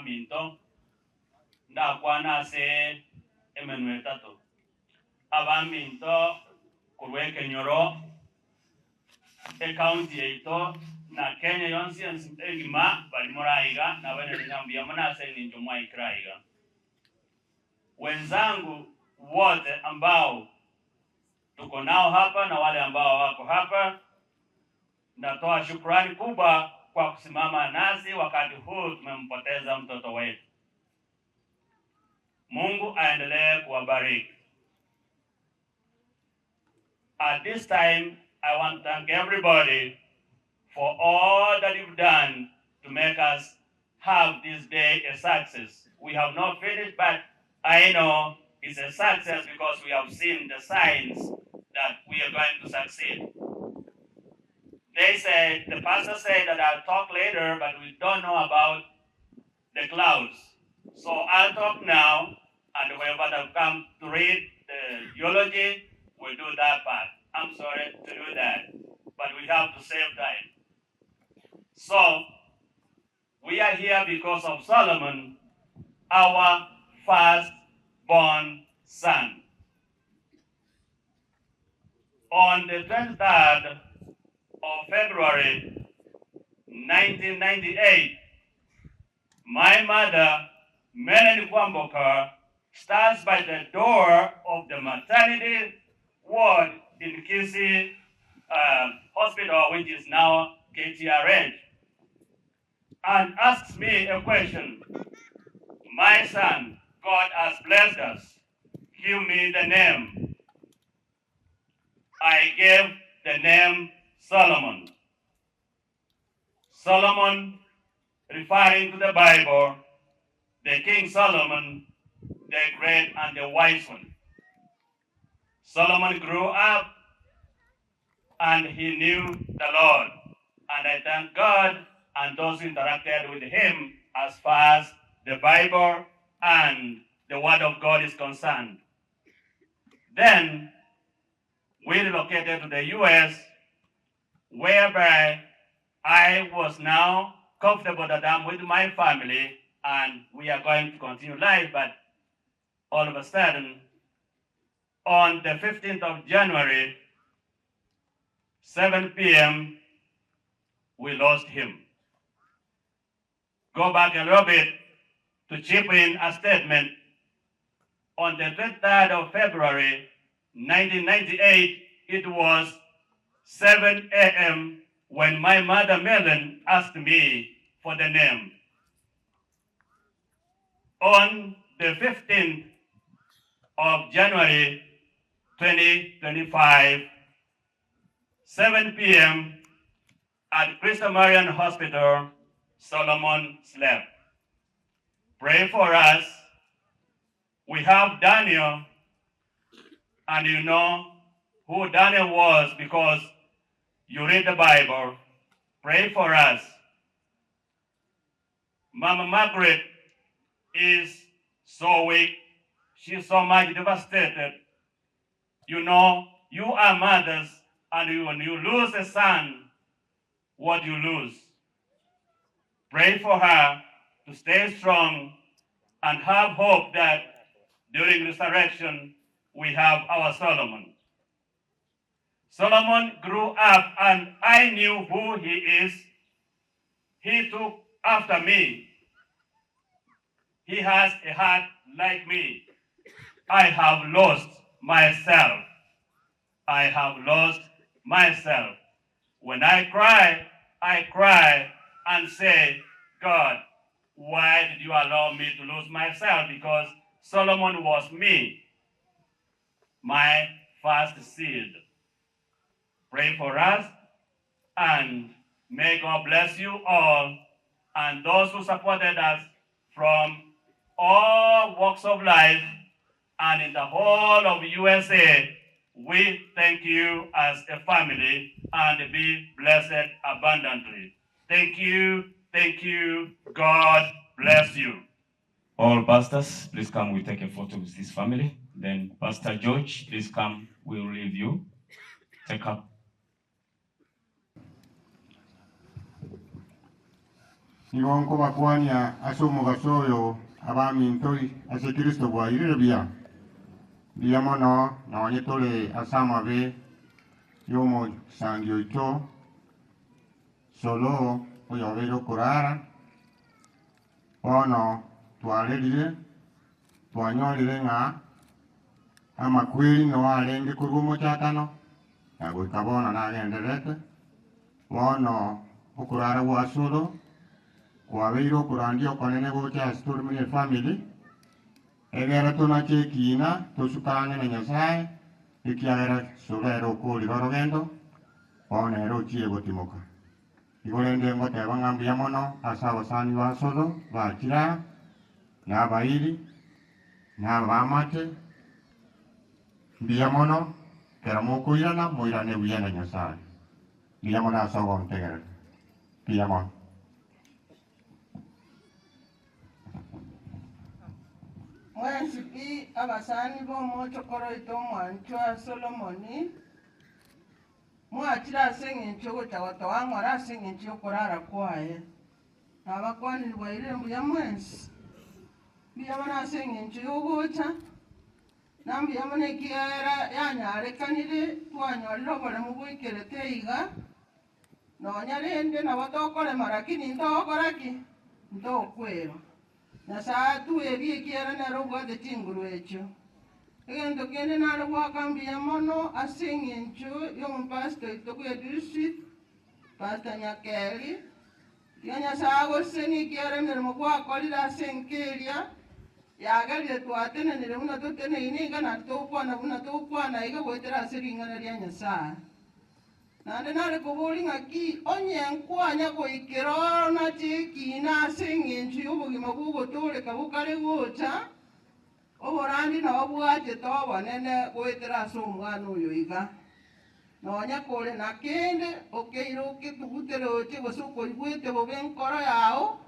Baminto, ndakwane ase emenwa etato. Abaminto korwa ekenyoro, ecounty yaito, na Kenya yonsi engima baria more aiga, nabairaneria ng'a mbuya mono ase eng'encho mwaikire aiga. Wenzangu wote ambao tuko nao hapa na wale ambao hawako hapa, natoa shukrani kubwa kwa kusimama nasi wakati huu tumempoteza mtoto wetu. Mungu aendelee kuwabariki. At this time, I want to thank everybody for all that you've done to make us have this day a success. We have not finished, but I know it's a success because we have seen the signs that we are going to succeed. They say, the pastor said that I'll talk later, but we don't know about the clouds. So I'll talk now, and whoever that come to read the eulogy will do that part. I'm sorry to do that, but we have to save time. So we are here because of Solomon, our firstborn son. On the 23rd of February 1998, my mother, Melanie Kwamboka, stands by the door of the maternity ward in Kisii Hospital, which is now KTRH, and asks me a question. My son, God has blessed us. Give me the name. I gave the name Solomon. Solomon, referring to the Bible, the King Solomon, the great and the wise one. Solomon grew up and he knew the Lord. And I thank God and those who interacted with him as far as the Bible and the Word of God is concerned. Then we relocated to the US, whereby I was now comfortable that I'm with my family and we are going to continue life. But all of a sudden, on the 15th of January, 7 p.m., we lost him. Go back a little bit to chip in a statement. On the 23rd of February, 1998, it was 7 a.m. when my mother Melen asked me for the name. On the 15th of January 2025, 7 p.m. at Crystal Marian Hospital, Solomon slept. Pray for us. We have Daniel, and you know who Daniel was because you read the Bible. Pray for us. Mama Margaret is so weak. She's so much devastated. You know, you are mothers, and you, when you lose a son, what you lose. Pray for her to stay strong and have hope that during resurrection we have our Solomon. Solomon grew up and I knew who he is. He took after me. He has a heart like me. I have lost myself. I have lost myself. When I cry, I cry and say, God, why did you allow me to lose myself? Because Solomon was me, my first seed. Pray for us and may God bless you all and those who supported us from all walks of life and in the whole of USA. We thank you as a family and be blessed abundantly. Thank you. Thank you. God bless you. All pastors, please come. We take a photo with this family. Then Pastor George, please come. We'll leave you. Take up. Nigo nkobakwania ase omogaso oyo abaminto ase Kristo bwairire buya. Mbuya mono nonye tore ase amabe y'omosangi oito Solo oyobeire okorara, bono twarerire, twanyorire ng'a amakweri noo arenge korwa omochakano na goika bono nagendererete. Bono okorara gwa Solo kwabeire okorandia okonene gocha ase tore buna efamiri, egere tonache ekiina tosuke ang'e na Nyasae, ekiagera Solo ere okoorire orogendo, bono ere ochire gotimoka. Igo rende ngoteba ng'a mbuya mono ase abasani ba Solo bachire aa, na abairi, na abaamate, mbuya mono, ekero mokoirana moirane buya na Nyasae. Mbuya mono ase ogontegerera. Mbuya mono. Mwensi pi abasani b'omochokoro oito omwanchwa Solomoni, mwachire ase engencho y'ogocha gotoa ng'ora ase engencho y'okorara kwaye. Nabakwanire bwairire mbuya mwensi, mbuya mono ase engencho y'ogocha, na mbuya mono ekiagera yanyarekanire twanyorire oboremu boikerete iga. Nonya rende nabo tokorema lakini ntogokora ki? Ntokwerwa. Nyasae atue ebi ekiagera nere obwate chinguru echio. Egento kende nare goaka mbuya mono ase eng'encho y'omopastor oito bw'edusi, Pastor Nyakeri, tiga Nyasae agosesenie ekiagera emeremo gwakorire ase enka eria yagerire twatenenire buna toteneine iga naende togokwana buna togokwana iga goetera ase ring'ana ria Nyasae. Naende nare koboria ng'aki onye nkwanya goikera oro nache ekiina ase engencho y'obogima bw'ogotooreka bokare gocha, oborandi nabo bwachete obonene goetera ase omwana oyo iga. Nonya kore na kende okeire oketugutere oche gose okoigwete bobe enkoro yao,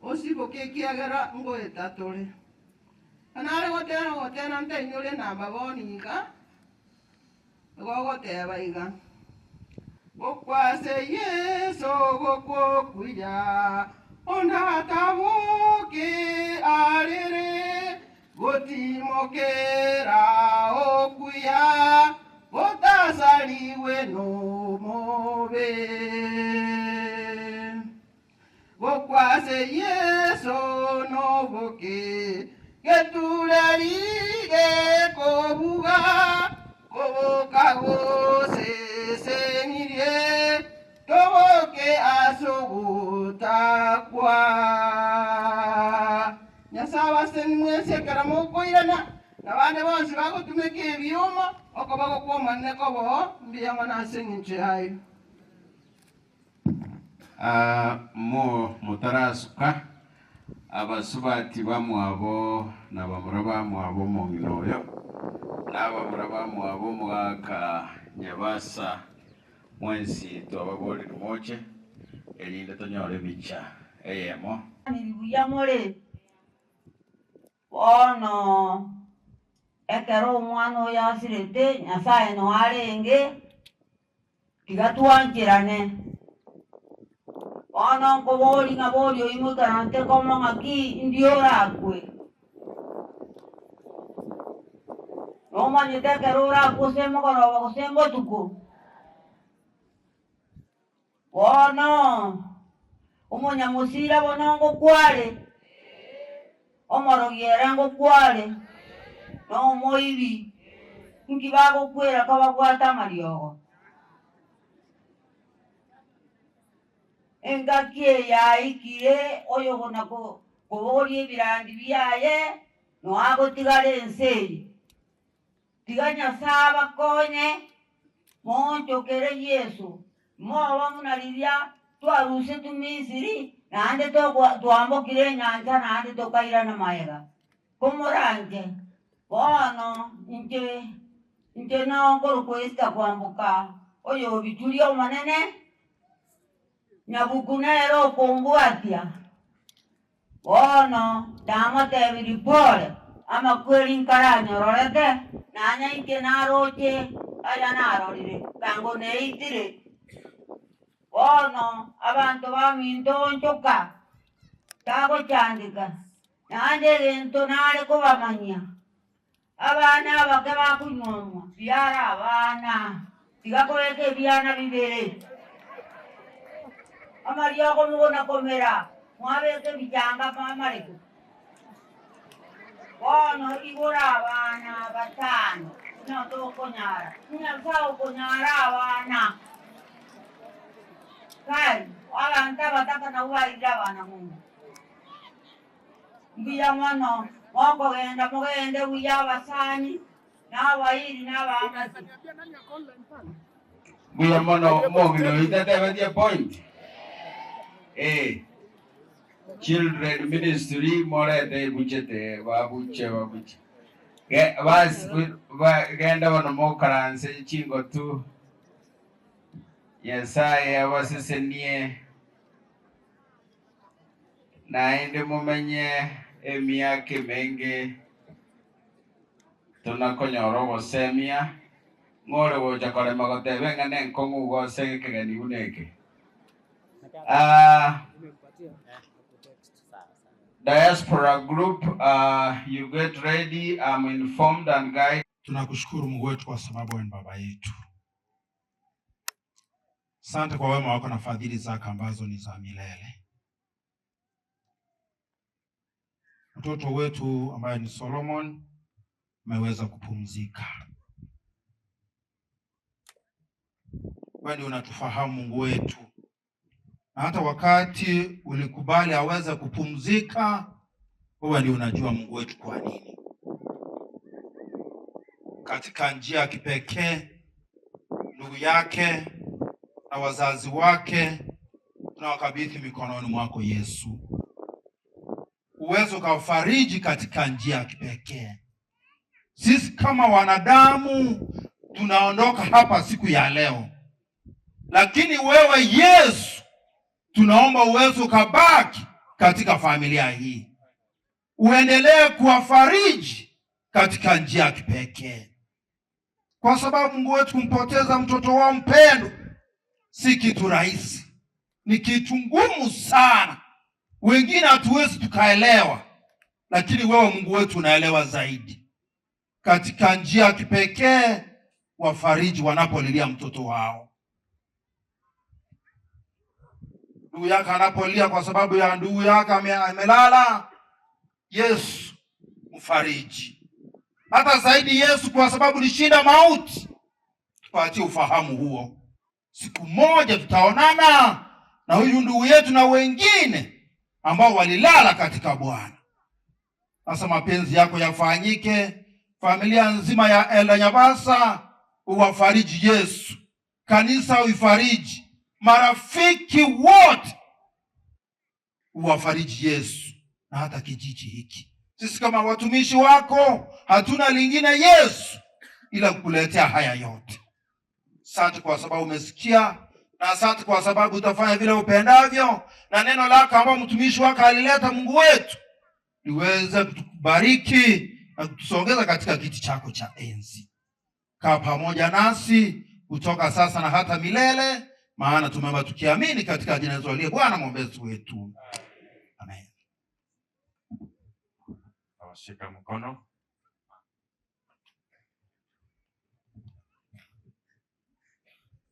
osiboke ekiagera ngoeta tore. Nare gotera ogotera ntainyore enamba bono iga. Nigo ogoteba iga, Gokwa ase Yeso gokwa okuya, onde ataboke arere, gotimokera okuya, gotasarigwe nomobe. Gokwa ase Yeso noboke, getureri gekobuga, koboka gosesenirie, toboke as'ogotakwa. Nyasae abasesenie mwensi ekero mokoirana, na bande bonsi bagotumeka ebioma, okoboko kw'Omonene kobe mbuya mono ase engencho yaye. Mo motarasuka, abasubati bamwabo na bamura bamwabo omong'ina oyo, na abamura bamwabo omogaka Nyabasa, mwensi twababorire moche, erinde tonyore ebicha eyemo. Buya more. Bono ekero omwana oyo asirete, Nyasae noe arenge. Tiga twancherane. Bono nkoboria ng'a boria oyio moikaranse komo ng'aki ndi orakwe. Nomanyete ekero orakwe gose mogoroba gose motuko. Bono omonyamosira bono ngokwa are, omorogi ere ngokwa are, na omoibi, inki bagokwera kobabwate amariogo? Engaki eye yaikire oyokona kobogoria ebirandi biaye, noe agotigara ense eye. Tiga Nyasae abakonye, moonchokere Yeso, mobe buna riria twarusetwe Misiri, naende twambokire enyancha naende tokairana magega. Komoranche bono inche, inche nao nkorokwa Esther kwamboka, oyobichuria Omonene, Nyabuku nere okombwatia. Bono namotebirie pole, amakweri nkaranyororeke, nanya inche naroche aya narorire, bwango neitire. Bono abanto baminto onchoka. Tagochandeka, naende egento nare kobamanyia, abana abake bakonywomwa, biara abana, tiga kobeka ebiana bibere. Amariogo mogona komera, mwabeka ebichanga amareko. Bono igora abana batano, buna tokonyara, Nyasae okonyara abana. Kai, abanto abataka nabwo bairire abana mono. Mbuya mono, mokogenda mogende buya abasani, na abairi, na abaamate. Mbuya mono omong'ina oyo tatebetie point eh. Children ministry morete ebuchete babuche babuche Ge- bas ba- genda bono mokaranse chingotu Nyasaye abasesenie naende momenye emiaka emenge tonakonyora obosemia ng'a ore gocha korema goteba eng'ana enkong'u gose ekegeni buna eke. Ah, diaspora group uh, you get ready I'm informed and guided. Tunakushukuru Mungu wetu kwa sababu wewe ni baba yetu. Asante kwa wema wako na fadhili zako ambazo ni za milele. Mtoto wetu ambaye ni Solomon ameweza kupumzika. Wewe ndio unatufahamu Mungu wetu, na hata wakati ulikubali aweze kupumzika, wewe ndio unajua Mungu wetu kwa nini. Katika njia ya kipekee, ndugu yake na wazazi wake tunawakabidhi mikononi mwako Yesu, uwezo ukawafariji katika njia ya kipekee. Sisi kama wanadamu tunaondoka hapa siku ya leo, lakini wewe Yesu, tunaomba uwezo ukabaki katika familia hii, uendelee kuwafariji katika njia ya kipekee, kwa sababu Mungu wetu, kumpoteza mtoto wao mpendwa si kitu rahisi, ni kitu ngumu sana. Wengine hatuwezi tukaelewa, lakini wewe Mungu wetu unaelewa zaidi. Katika njia ya kipekee wafariji wanapolilia mtoto wao. Ndugu yake anapolia kwa sababu ya ndugu yake amelala, Yesu mfariji. Hata zaidi Yesu, kwa sababu lishinda mauti, tupatie ufahamu huo. Siku moja tutaonana na huyu ndugu yetu na wengine ambao walilala katika Bwana. Sasa mapenzi yako yafanyike, familia nzima ya Elda Nyabasa uwafariji Yesu, kanisa uifariji, marafiki wote uwafariji Yesu, na hata kijiji hiki. Sisi kama watumishi wako hatuna lingine Yesu, ila kukuletea haya yote. Asante kwa sababu umesikia, na asante kwa sababu utafanya vile upendavyo, na neno lako ambalo mtumishi wako alileta, Mungu wetu, liweze kutubariki na kutusongeza katika kiti chako cha enzi. Kaa pamoja nasi kutoka sasa na hata milele, maana tumeomba tukiamini katika jina la Yesu aliye Bwana mwombezi wetu, amen. Awashika mkono.